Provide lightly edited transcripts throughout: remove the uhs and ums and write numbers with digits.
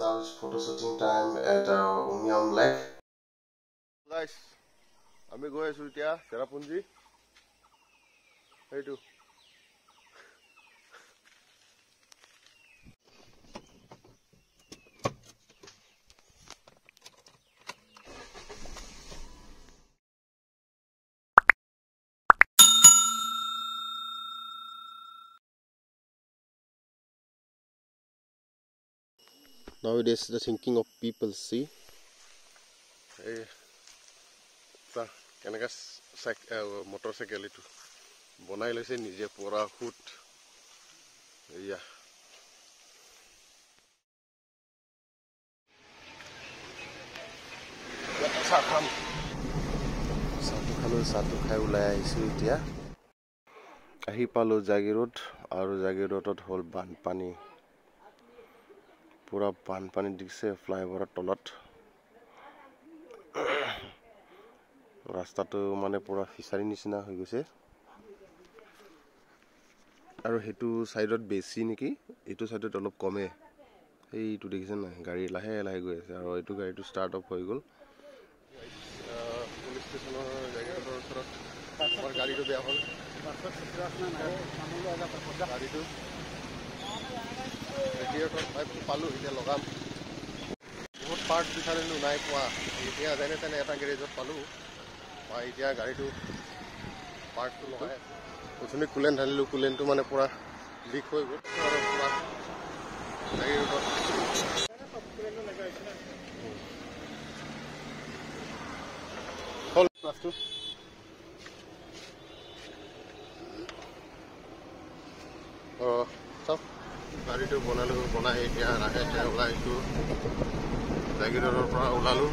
Now it's photo shooting time at Umiam Lake. Guys, আমি গৈ আছো এতিয়া চেৰাপুঞ্জী। সেইটো Nowadays the thinking of people, see. এই কেনেকা মটৰ চাইকেল এইটো বনাই লৈছে নিজে পৰা সুত। এয়া চাহ খাম, চাহটো খালোঁ, চাহটো খাই ওলাই আহিছোঁ। এতিয়া আহি পালোঁ জাগিৰোড, আৰু জাগিৰোডত হ'ল বানপানী, পূৰা বানপানী দিছে ফ্লাইঅভাৰৰ তলত। ৰাস্তাটো মানে পূৰা ফিচাৰী নিচিনা হৈ গৈছে। আৰু সেইটো ছাইডত বেছি নেকি, এইটো ছাইডত অলপ কমে। সেইটো দেখিছে নাই, গাড়ী লাহে লাহে গৈ আছে। আৰু এইটো গাড়ীটো ষ্টাৰ্ট আপ হৈ গ'ল। পুলিচ ষ্টেচনৰ জাগিৰোডৰ ওচৰত আমাৰ গাড়ীটো বেয়া হ'ল। গাড়ীটো ৰেডিয়েটৰ পাইপটো পালোঁ, এতিয়া লগাম। বহুত পাৰ্ট বিচাৰিলোঁ, নাই পোৱা। এতিয়া যেনে তেনে এটা গেৰেজত পালোঁ। পাই এতিয়া গাড়ীটো পাৰ্টটো লগাই আছোঁ। অথনি কুলেণ্ট ঢালিলোঁ, কুলেণ্টটো মানে পূৰা লিক হৈ গ'ল। আৰু পূৰা জাগিৰোডত হ'ল ক্লাছটো। অঁ, চাওক গাড়ীটো বনালোঁ, বনাই এতিয়া লাহে লাহে ওলাই আহিছোঁ। জাগিৰোডৰ পৰা ওলালোঁ।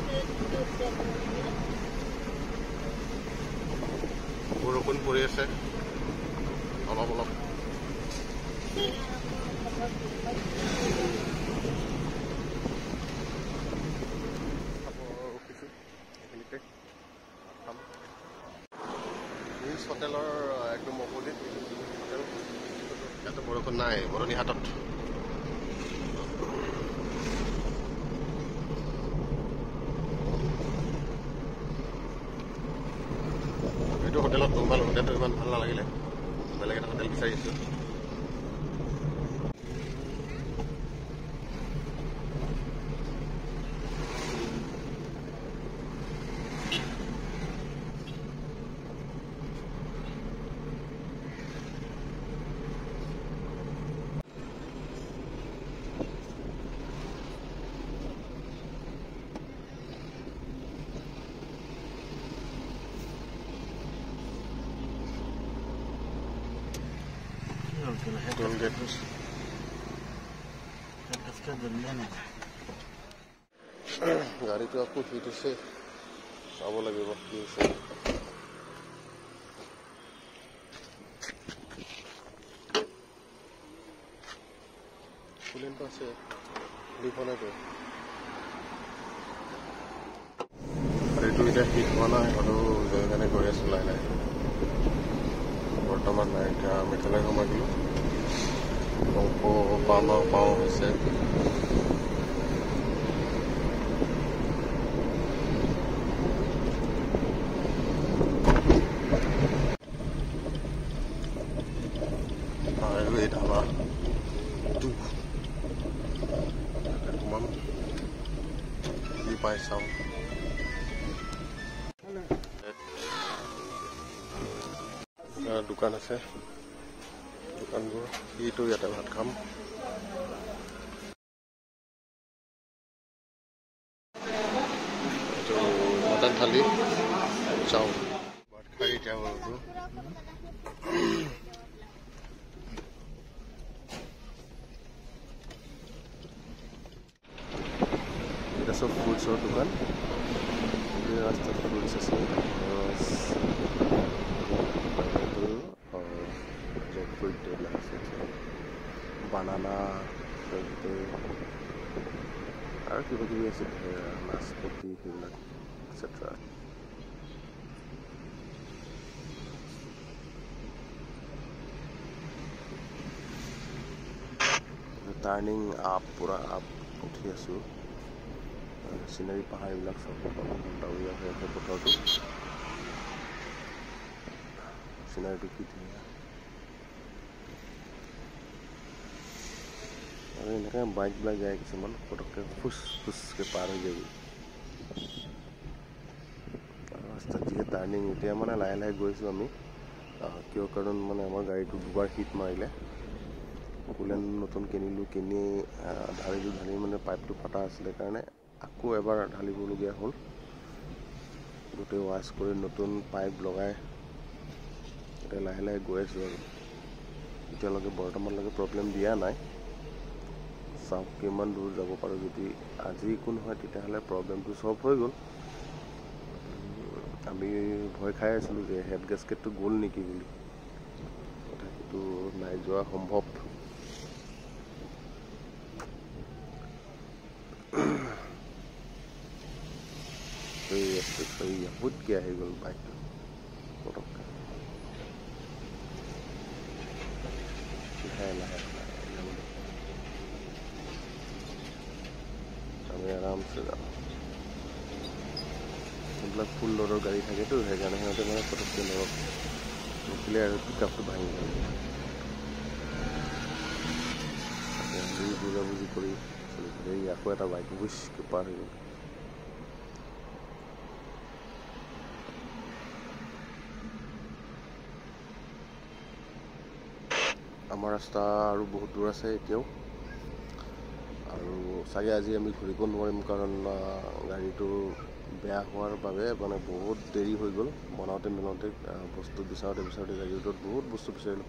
বৰষুণ পৰি আছে অলপ অলপ। খাব ৰখিছোঁ এইখিনিতে, খাম। নিউজ হোটেলৰ একদম অপজিট হোটেল। ইয়াতে বৰষুণ নাই, বৰণিহাটত। এইটো হোটেলত সোমালোঁ, হোটেলটো ইমান ভাল নালাগিলে, বেলেগ এটা হোটেল বিচাৰি আছোঁ। টোল গেট। গাড়ীটো আকৌ হিট হৈছে, চাব লাগিব কি হৈছে। কুলেণ্টটো আছে, লিক হোৱা নাইতো। গাড়ীটো এতিয়া হিট হোৱা নাই, হ'লেও যেনে তেনে গৈ আছোঁ লাহে লাহে। বৰ্তমান নাই। এতিয়া মেঘালয় সোমাই গ'লোঁ। লংপো পাওঁ পাওঁ হৈছে। হাইৱে ধাবা টু সোমাম, কি পাই চাওঁ। দোকান আছে, দোকানবোৰ এইটো। ইয়াতে ভাত খাম। এইটো মটন থালি। চাওঁ, ভাত খাই এতিয়া এইটো। এটা চব ফ্ৰুটছৰ দোকান। এই ৰাস্তাত ফ্ৰুটছ আছে, পাইনাপল, জেকফ্ৰুইট এইবিলাক আছে, বানানা, আৰু কিবা কিবি আছে, নাচপতি সেইবিলাক এটচেট্ৰা। টাৰ্ণিং আপ, পুৰা আপ। উঠি আছোঁ। চিনাৰী পাহাৰ এইবিলাক চাব পাব, ডাৱৰীয়া হৈ আছে বতৰটো, চিনাৰীটো কি ধুনীয়া। আৰু এনেকৈ বাইকবিলাক যায় কিছুমান পটককৈ ফুচ ফুচকৈ পাৰ হৈ যায় ৰাস্তাত, যিহে টাৰ্ণিং। এতিয়া মানে লাহে লাহে গৈছোঁ আমি, কিয় কাৰণ মানে আমাৰ গাড়ীটো দুবাৰ হিট মাৰিলে। কুলেণ্ট নতুন কিনিলোঁ, কিনি ঢালিলোঁ, ঢালি মানে পাইপটো ফটা আছিলে কাৰণে আকৌ এবাৰ ঢালিবলগীয়া হ'ল। গোটেই ৱাছ কৰি নতুন পাইপ লগাই এতিয়া লাহে লাহে গৈ আছোঁ আৰু। এতিয়ালৈকে বৰ্তমানলৈকে প্ৰব্লেম দিয়া নাই, চাওক কিমান দূৰ যাব পাৰোঁ। যদি আজি একো নহয় তেতিয়াহ'লে প্ৰব্লেমটো চল্ভ হৈ গ'ল। আমি ভয় খাই আছিলোঁ যে হেড গেছকেটটো গ'ল নেকি বুলি, তথাপিতো নাই যোৱা সম্ভৱ। ফুটকৈ আহি গ'ল বাইকটো পটককৈ, লাহে লাহে যাব। আমি আৰামছে যাম। এইবিলাক ফুল লোডৰ গাড়ী থাকেতো, সেইকাৰণে সিহঁতে মানে পটককৈ নৰখে, ৰখিলে আৰু পিক আপটো ভাঙি যাব। আমি বুজাবুজি কৰি চলিছোঁ। এই আকৌ এটা বাইক হুইচকৈ পাৰ হৈ গ'ল। আমাৰ ৰাস্তা আৰু বহুত দূৰ আছে এতিয়াও, আৰু চাগে আজি আমি ঘূৰিব নোৱাৰিম, কাৰণ গাড়ীটো বেয়া হোৱাৰ বাবে মানে বহুত দেৰি হৈ গ'ল। বনাওঁতে মেলাওঁতে বস্তু বিচাৰোঁতে বিচাৰোঁতে জাগিৰোডত বহুত বস্তু বিচাৰিলোঁ,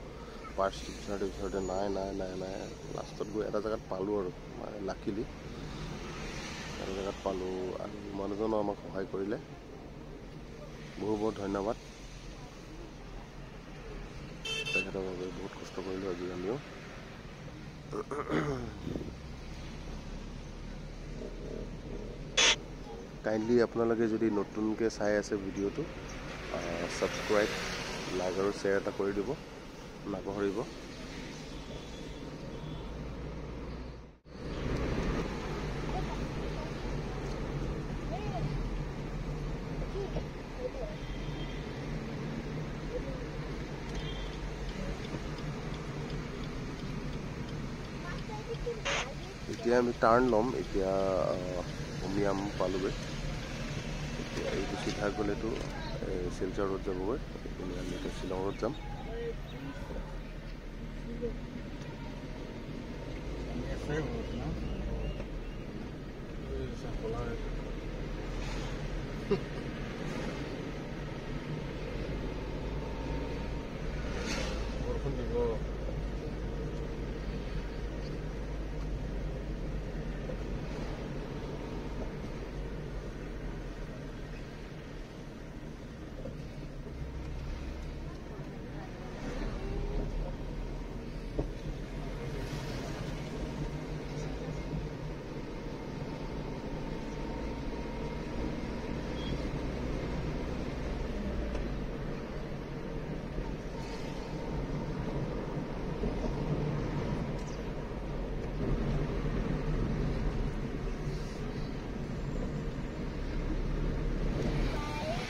পাৰ্টছটো বিচাৰোঁতে বিচাৰোঁতে নাই নাই নাই নাই, লাষ্টত গৈ এটা জেগাত পালোঁ আৰু, মানে লাকিলি এটা জেগাত পালোঁ। আৰু মানুহজনো আমাক সহায় কৰিলে, বহু বহুত ধন্যবাদ তেখেতৰ বাবে। বহুত কষ্ট কৰিলোঁ আজি আমিও। কাইণ্ডলি আপোনালোকে যদি নতুনকৈ চাই আছে ভিডিঅ'টো, ছাবস্ক্ৰাইব, লাইক আৰু শ্বেয়াৰ এটা কৰি দিব নাপাহৰিব। এতিয়া আমি টাৰ্ণ ল'ম, এতিয়া উমিয়াম পালোগৈ। এতিয়া এইটো চিধা গ'লেতো শিলচৰ ৰোড যাবগৈ, এইপিনে আমি এতিয়া শ্বিলং ৰোড যাম। বৰষুণ দিব।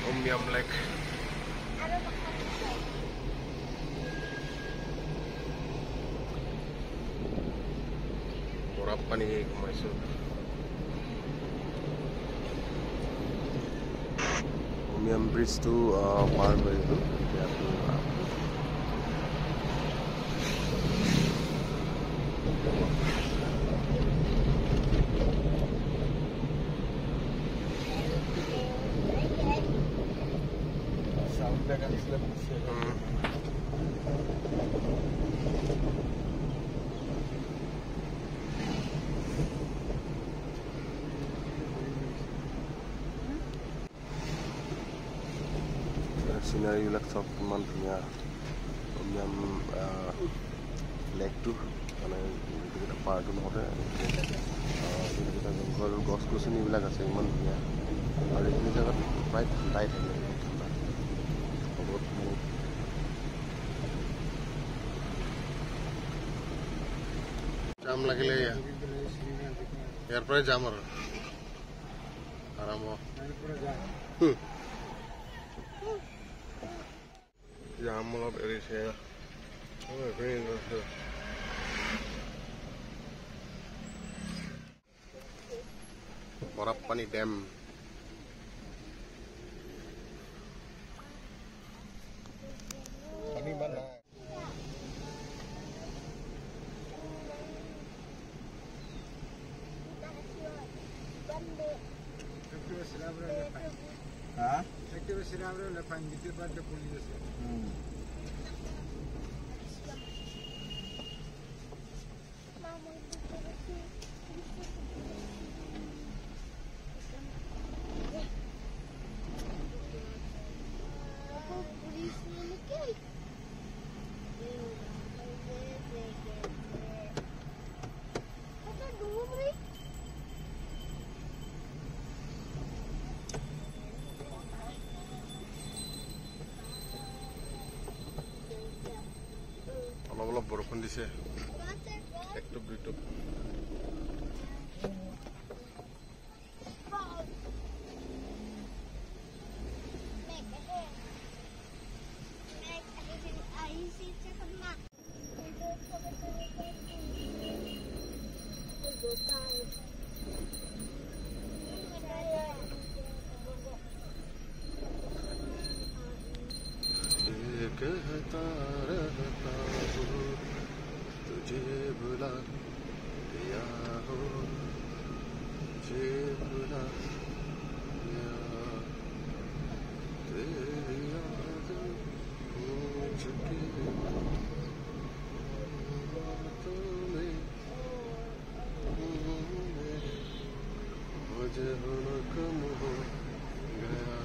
Umiam Lake. বৰফ পানী সোমাইছোঁ। উমিয়াম ব্ৰিজটো পাৰ হৈ আহিলোঁ। এতিয়া চিনাৰীবিলাক চব কিমান ধুনীয়া। উমিয়াম লেকটো মানে গোটেইকেইটা পাৰটো নহওঁতে যোনকেইটা জংঘল গছ গছনিবিলাক আছে ইমান ধুনীয়া। আৰু এইখিনি জেগাত প্ৰায় ঠাণ্ডাই থাকে, বহুত ঠাণ্ডা, বহুত মানে জাম লাগিলে। ইয়াৰ পৰাই যাম আৰু আৰম্ভ। জাম অলপ এৰিছে। বৰাপানী ডেম। পানী ইমান নাই। অলপ অলপ বৰষুণ দিছে, একটোপ দুইটোপ। कहता रहता हूँ तुझे बुला लिया हो, तुझे बुला लिया, तेरी याद मुझके बातों में मुझे होना कम हो गया।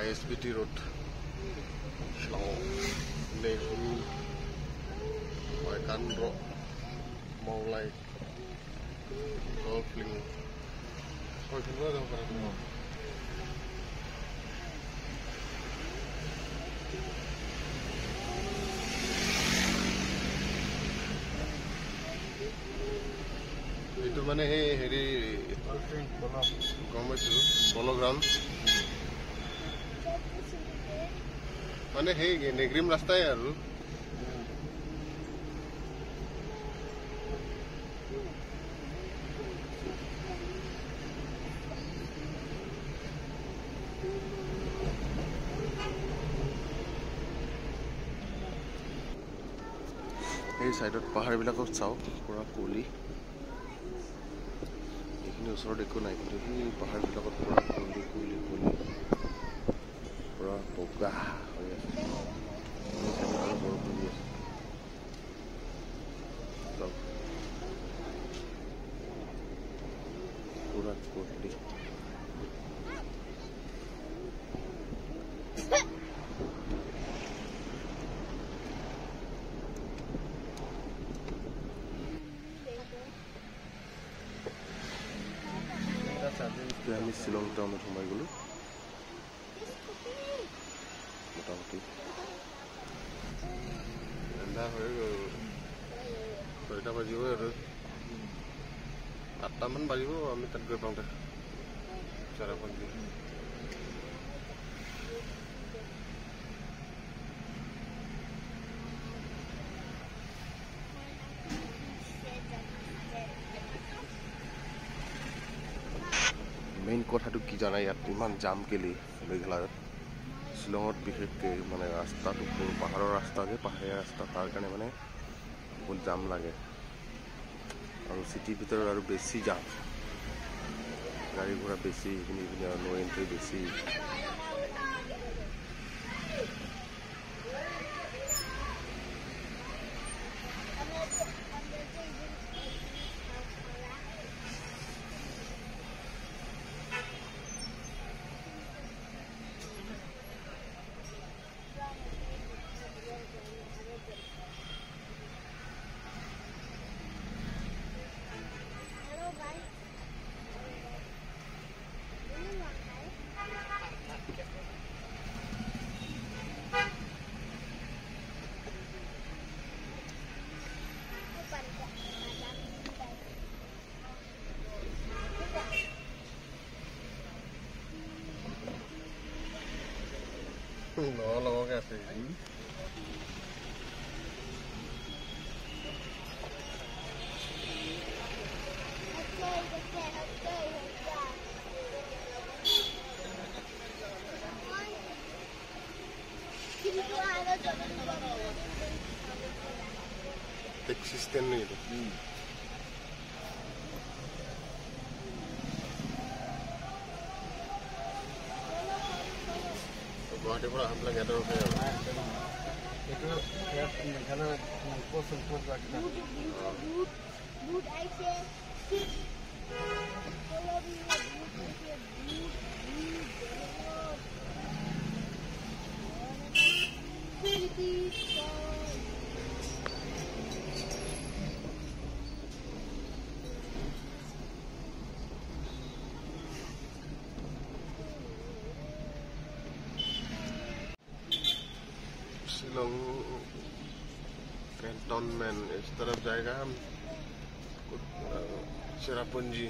ISBT road, Shillong, Nehru, Waikandro, Mawlai, Golfling. এইটো মানে সেই হেৰি গম পাইছোঁ, পল গ্ৰাউণ্ড মানে সেই নেগ্ৰিম ৰাস্তাই আৰু। এই চাইডত পাহাৰবিলাকত চাওক, পুৰা কুঁৱলী। এইখিনি ওচৰত একো নাই, কিন্তু সেই পাহাৰবিলাকত পুৰা কুঁৱলী কুঁৱলী কুঁৱলী, পুৰা বগা হৈ আছে। আৰু বৰষুণ দি আছে। পুৰা কুঁৱলী। আমি শ্বিলং টাউনত সোমাই গ'লোঁ মোটামুটি। এন্ধাৰ হৈ গ'ল, 6টা বাজিব আৰু 8টামান বাজিব আমি তাত গৈ পাওঁতে, চেৰাপুঞ্জী। মেইন কথাটো কি জানা, ইয়াত ইমান জাম কেলে মেঘালয়ত, শ্বিলঙত বিশেষকৈ মানে ৰাস্তাটো পাহাৰৰ ৰাস্তা যে, পাহাৰীয়া ৰাস্তা, তাৰ কাৰণে মানে বহুত জাম লাগে। আৰু চিটিৰ ভিতৰত আৰু বেছি জাম, গাড়ী ঘোঁৰা বেছি, এইপিনে এইপিনে আৰু ন' এণ্ট্ৰি বেছি। লগৰকে আছে। টেক্সি ষ্টেণ্ড নেকি? গুৱাহাটীৰ পৰা আহবিলাক ইয়াতে ৰখে আৰু। शिलोंग कैंटोनमेंट इस तरफ जाएगा हम, चेरापूंजी,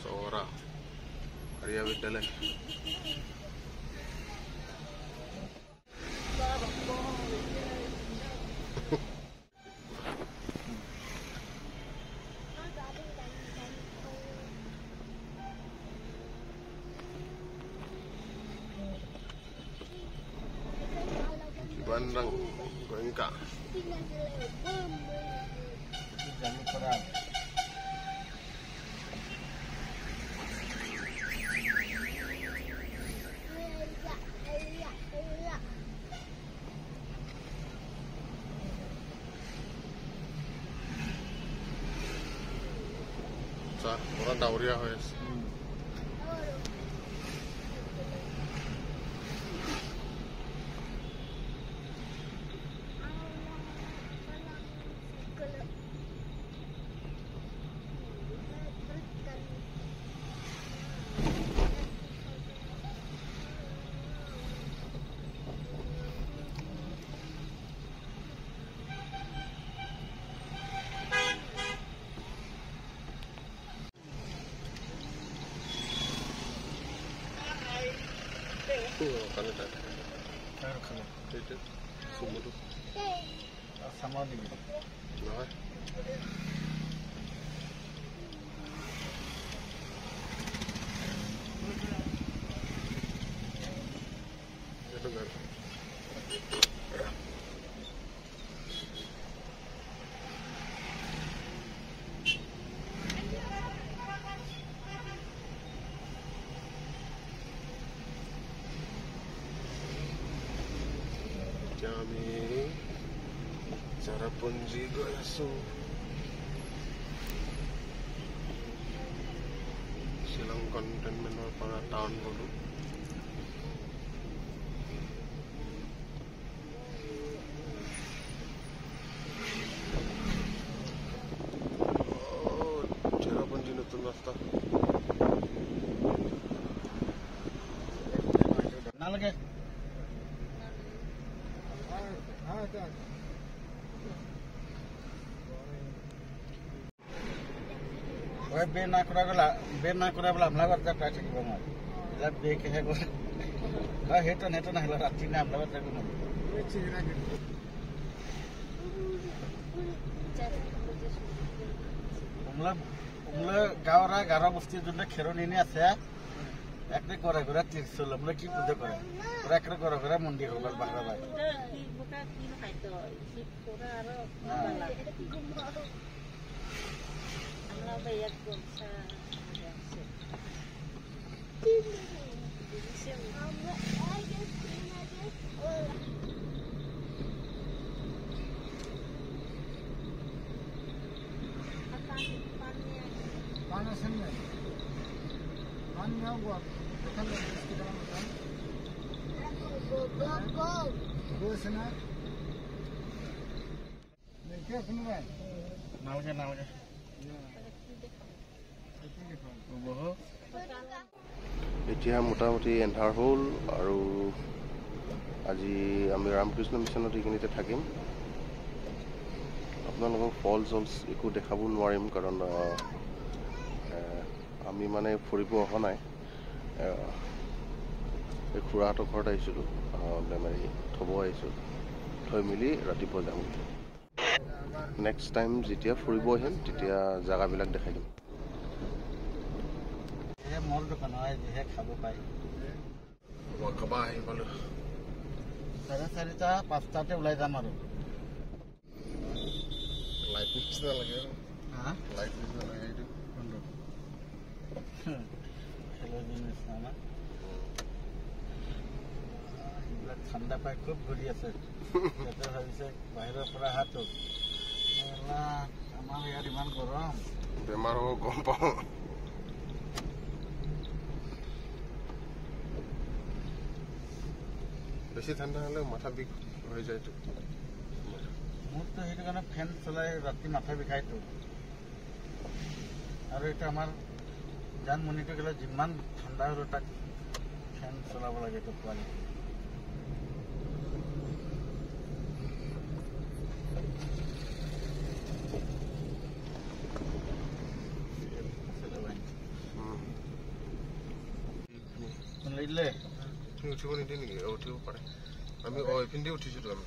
सोरा, हरिया विद्यालय। Bandang Goenka. পুৰা ডাৱৰীয়া হৈ আছে। আমি চেৰাপুঞ্জী গৈ আছো, শ্বিলং কণ্টেইনমেণ্টৰ পৰা টাউন গ'লো। চেৰাপুঞ্জী নতুন ৰাস্তা। নালাগে। বে না কৰা গ'লা, বে না কৰা বোলে আমলা বাৰ্তা পাই থাকিব মই বেকেহে গ'ল। সেইটো সেইটো নাহিলে ৰাতি নে আমলা বাৰ্তা গ'ল। গাঁৱৰ গাঁৱৰ বস্তি যোনটা খেৰণি আছে, একটা কৰে কৰে তীৰ আমৰা কি পূজা কৰে ওৰা একটা কৰে কৰে মন্দিৰ হল বাংলা ভাই। এতিয়া মোটামুটি এন্ধাৰ হ'ল আৰু আজি আমি ৰামকৃষ্ণ মিছনত এইখিনিতে থাকিম। আপোনালোকক ফল চলছ একো দেখাব নোৱাৰিম, কাৰণ আমি মানে ফুৰিব অহা নাই, এই খুৰাহঁতৰ ঘৰত আহিছিলোঁ। বেমাৰী থ'ব আহিছোঁ, থৈ মেলি ৰাতিপুৱা যাম। নেক্সট টাইম যেতিয়া ফুৰিব আহিম তেতিয়া জেগাবিলাক দেখাই দিম। আহি পালোঁ 4:30 5টাতে ওলাই যাম আৰু। লাইট নিচিনা লাগে, লাইট নিচিনা লাগে এইটো। সেইবিলাক ঠাণ্ডা পাই খুব ঘূৰি আছে। সিহঁতে ভাবিছে বাহিৰৰ পৰা অহাটো, আমাৰ ইয়াত ইমান গৰম, বেমাৰ হ'ব গম পাওঁ। বেছি ঠাণ্ডা হ'লে মাথা বিষ হৈ যায়তো। মোৰতো সেইটো কাৰণে ফেন চলাই ৰাতি মাথা বিষাইতো। আৰু এতিয়া আমাৰ জানমণিটো গ'লে যিমান ঠাণ্ডা হ'লেও তাক ফেন চলাব লাগে। এইটো পোৱালি উঠিব নিদিয়ে নেকি? উঠিব পাৰে। আমি এইপিনে উঠিছোতো, আমি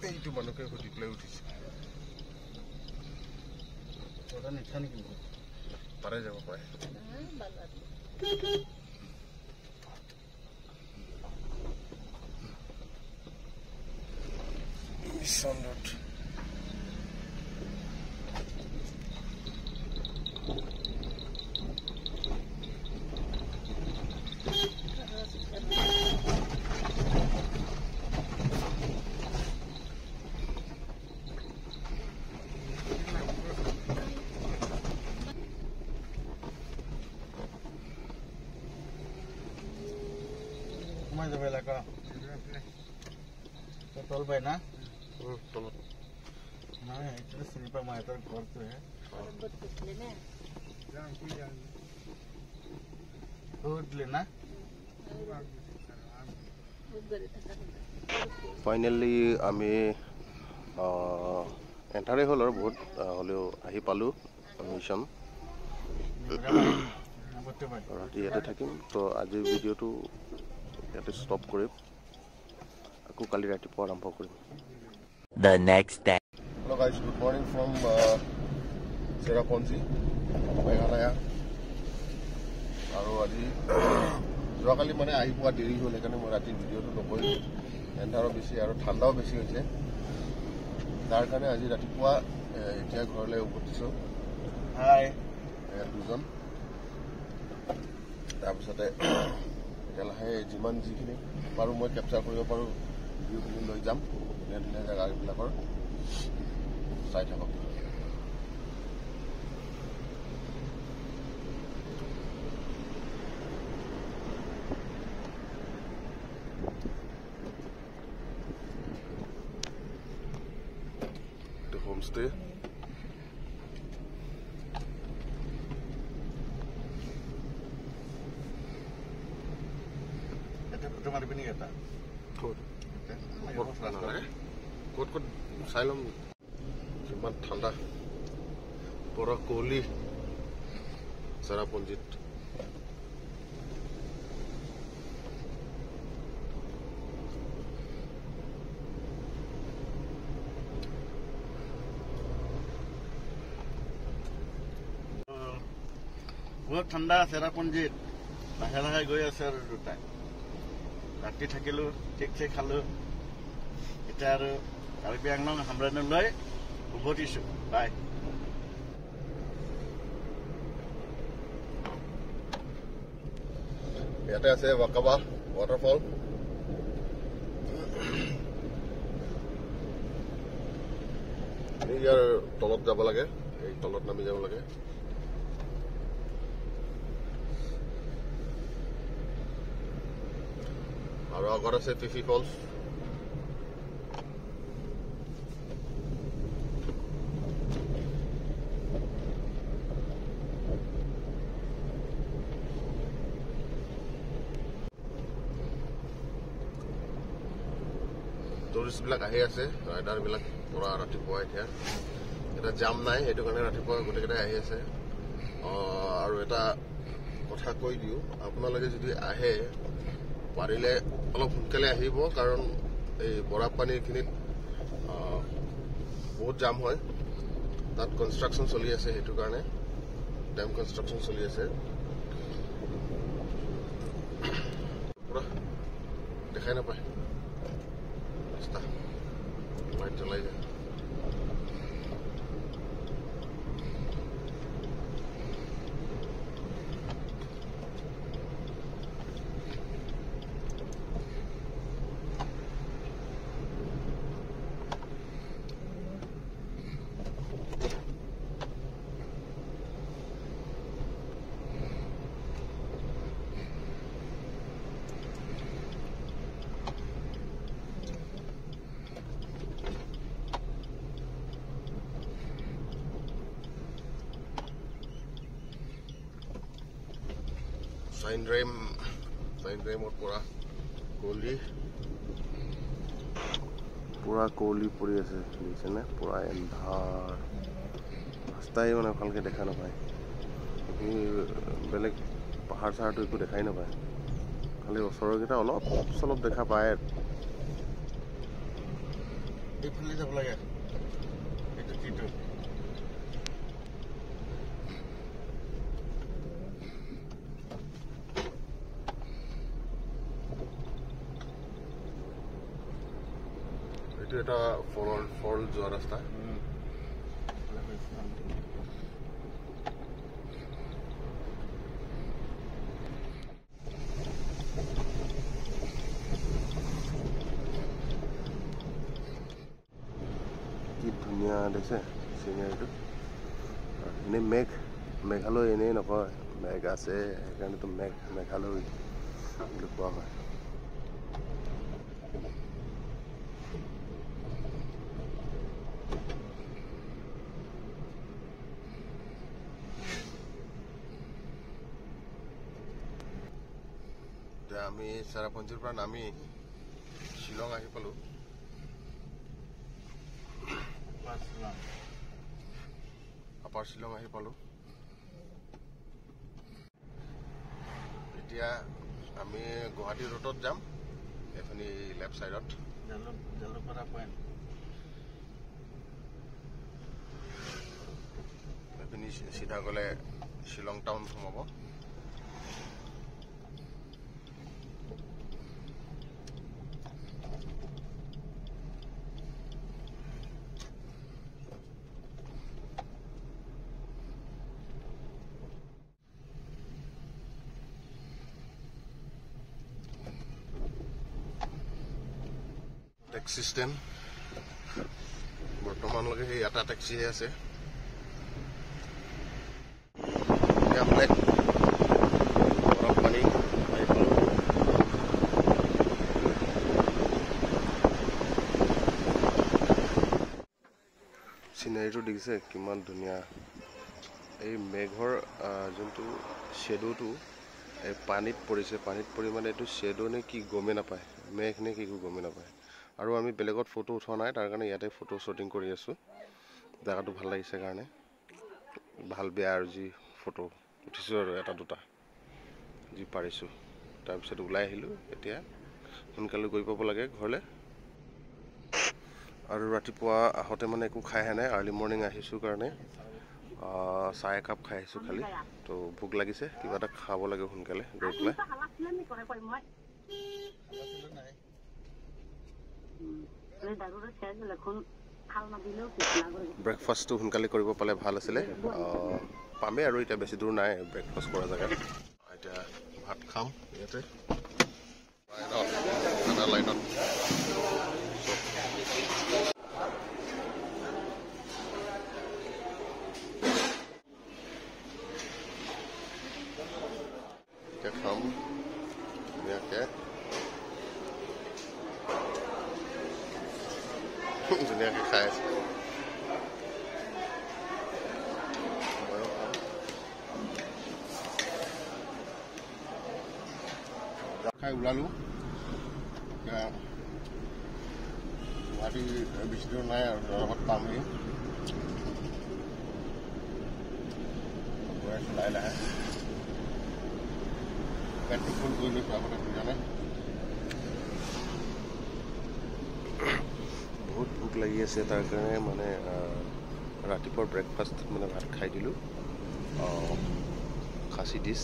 এইটো মানুহকে সুধি পেলাই উঠিছো। পাৰে যাব পাৰে। Mission road. সোমাই যাব এলেকা তল পাই না তলত নাই, সেইটো চিনি পাওঁ মই, সিহঁতৰ ঘৰটোহে। দিলে না। ফাইনেলি আমি এন্ধাৰেই হ'ল আৰু বহুত হ'লেও আহি পালোঁ মিছন। ৰাতি ইয়াতে থাকিম। তো আজিৰ ভিডিঅ'টো ইয়াতে ষ্টপ কৰিম, আকৌ কালি ৰাতিপুৱা আৰম্ভ কৰিম। The next day. Hello guys, good morning from Cherrapunji, Meghalaya. আৰু আজি যোৱাকালি মানে আহি পোৱা দেৰি হ'ল, সেইকাৰণে মই ৰাতি ভিডিঅ'টো নকৰিলোঁ। এন্ধাৰো বেছি আৰু ঠাণ্ডাও বেছি হৈছে, তাৰ কাৰণে আজি ৰাতিপুৱা এতিয়া ঘৰলৈ উভতিছোঁ। হাই দুজন। তাৰপিছতে এতিয়া লাহে যিমান যিখিনি পাৰোঁ মই কেপচাৰ কৰিব পাৰোঁ ভিডিঅ'খিনি লৈ যাম। ধুনীয়া ধুনীয়া জেগাবিলাকৰ চাই থাকক। এইটো হোমষ্টে। ক'ত ক'ত চাই ল'ম। কিমান ঠাণ্ডা, পৰা কুঁৱলী চেৰাপুঞ্জীত। বহুত ঠাণ্ডা চেৰাপুঞ্জীত। লাহে লাহে গৈ আছে আৰু দুটাই। ৰাতি থাকিলোঁ, ঠিকছে খালোঁ। এতিয়া আৰু কাৰ্বি আংলং হামৰেণলৈ উভতিছোঁ। বাই। ইয়াতে আছে ৱাকাবা ৱাটাৰফল। ইয়াৰ তলত যাব লাগে, এই তলত নামি যাব লাগে। আৰু আগত আছে ফিফি ফলছ। টুৰিষ্টবিলাক আহি আছে, ৰাইডাৰবিলাক পুৰা ৰাতিপুৱা। এতিয়া এটা জাম নাই, সেইটো কাৰণে ৰাতিপুৱা গোটেইকেইটাই আহি আছে। আৰু এটা কথা কৈ দিওঁ, আপোনালোকে যদি আহে পাৰিলে অলপ সোনকালে আহিব, কাৰণ এই বৰাপানীখিনিত বহুত জাম হয়। তাত কনষ্ট্ৰাকশ্যন চলি আছে, সেইটো কাৰণে ডেম কনষ্ট্ৰাকশ্যন চলি আছে। পুৰা দেখাই নাপায় ৰাস্তা, লাইট জ্বলাই যায়। চাইনৰেমৰ পৰা কুঁৱলী, পুৰা কুঁৱলী পৰি আছে, দেখিছেনে? পুৰা এন্ধাৰ, ৰাস্তাই মানে ভালকে দেখা নাপায়। বেলেগ পাহাৰ চাহাৰটো একো দেখাই নাপায়, খালি ওচৰৰকেইটা অলপ চলপ দেখা পায়। এইফালে যাব লাগে, এইটো কিটো এইটো এটা ফল যোৱা ৰাস্তা। কি ধুনীয়া দেখিছে চিনাৰীটো। এনেই মেঘ, মেঘালয় এনেই নকয়, মেঘ আছে সেইকাৰণেতো মেঘ মেঘালয় বুলি কোৱা হয়। এতিয়া আমি চেৰাপুঞ্জীৰ পৰা নামি শ্বিলং আহি পালোঁ। আপাৰ শ্বিলং আহি পালোঁ। এতিয়া আমি গুৱাহাটী ৰোডত যাম, এইখিনি লেফ্ট ছাইডত জালুকপাৰা পইণ্ট। এইপিনি চিধা গ'লে শ্বিলং টাউন সোমাব। টেক্সি ষ্টেণ্ড বৰ্তমানলৈকে সেই এটা টেক্সিহে আছে। বৰফপানী আহি পালোঁ। চিনাৰীটো দেখিছে কিমান ধুনীয়া। এই মেঘৰ যোনটো শ্বেড'টো এই পানীত পৰিছে, পানীত পৰি মানে এইটো শ্বেড' নে কি গমেই নাপায়, মেঘ নে কি একো গমেই নাপায়। আৰু আমি বেলেগত ফটো উঠোৱা নাই, তাৰ কাৰণে ইয়াতে ফটো শ্বুটিং কৰি আছোঁ। জেগাটো ভাল লাগিছে কাৰণে ভাল বেয়া আৰু যি ফটো উঠিছোঁ আৰু এটা দুটা যি পাৰিছোঁ। তাৰপিছত ওলাই আহিলোঁ, এতিয়া সোনকালে গৈ পাব লাগে ঘৰলৈ। আৰু ৰাতিপুৱা আহোঁতে মানে একো খাই অহা নাই, আৰ্লি মৰ্ণিং আহিছোঁ কাৰণে চাহ একাপ খাই আহিছোঁ খালি। তো ভোক লাগিছে, কিবা এটা খাব লাগে সোনকালে গৈ পেলাই। ব্ৰেকফাষ্টটো সোনকালে কৰিব পালে ভাল আছিলে। পামেই আৰু এতিয়া বেছি দূৰ নাই ব্ৰেকফাষ্ট কৰা জেগাত। এতিয়া ভাত খাম ইয়াতে লাইনত। এতিয়া খাম ধুনীয়াকে ধুনীয়াকে খাই আছে। খাই ওলালোঁ। এতিয়া গুৱাহাটী বেছি দূৰ নাই আৰু লগত পামহি। গৈ আছোঁ লাহে লাহে। পেটটো ফুল কৰি লৈছোঁ আগতে দুজনে। লাগি আছে, তাৰ কাৰণে মানে ৰাতিপুৱাৰ ব্ৰেকফাষ্টত মানে ভাত খাই দিলোঁ, খাচী ডিছ।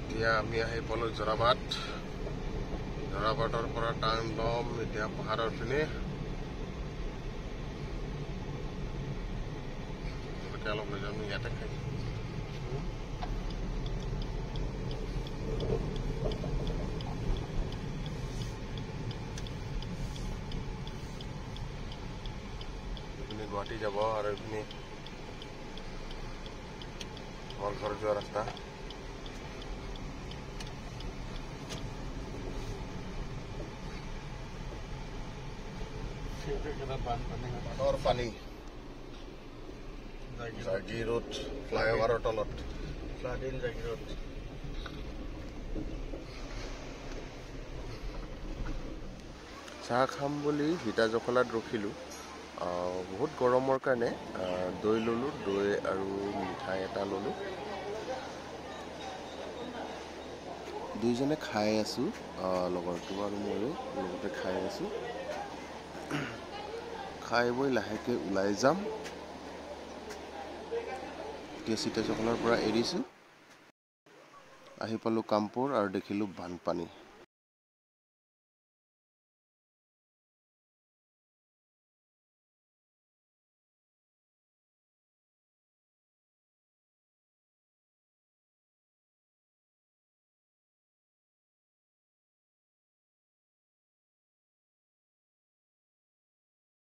এতিয়া আমি আহি পালোঁ যোৰাবাট। যোৰাবাটৰ পৰা টাৰ্ণ ল'ম এতিয়া পাহাৰৰ পিনে। জলকীয়া অলপ লৈ যাম, ইয়াতে খাইছোঁ। এইপিনে গুৱাহাটী যাব আৰু এইপিনে আমাৰ ঘৰ যোৱা ৰাস্তা। বানৰ পানী জাগিৰোড ফ্লাইঅভাৰৰ তলত। চাহ খাম বুলি সীতা জখলাত ৰখিলোঁ। বহুত গৰমৰ কাৰণে দৈ ল'লোঁ, দৈ আৰু মিঠাই এটা ল'লোঁ। দুইজনে খাই আছোঁ, লগৰটো আৰু ময়ো লগতে খাই আছোঁ। খাই বৈ লাহেকৈ ওলাই যাম। এতিয়া সীতা জখলাৰ পৰা এৰিছোঁ। আহি পালোঁ কামপুৰ আৰু দেখিলোঁ বানপানী।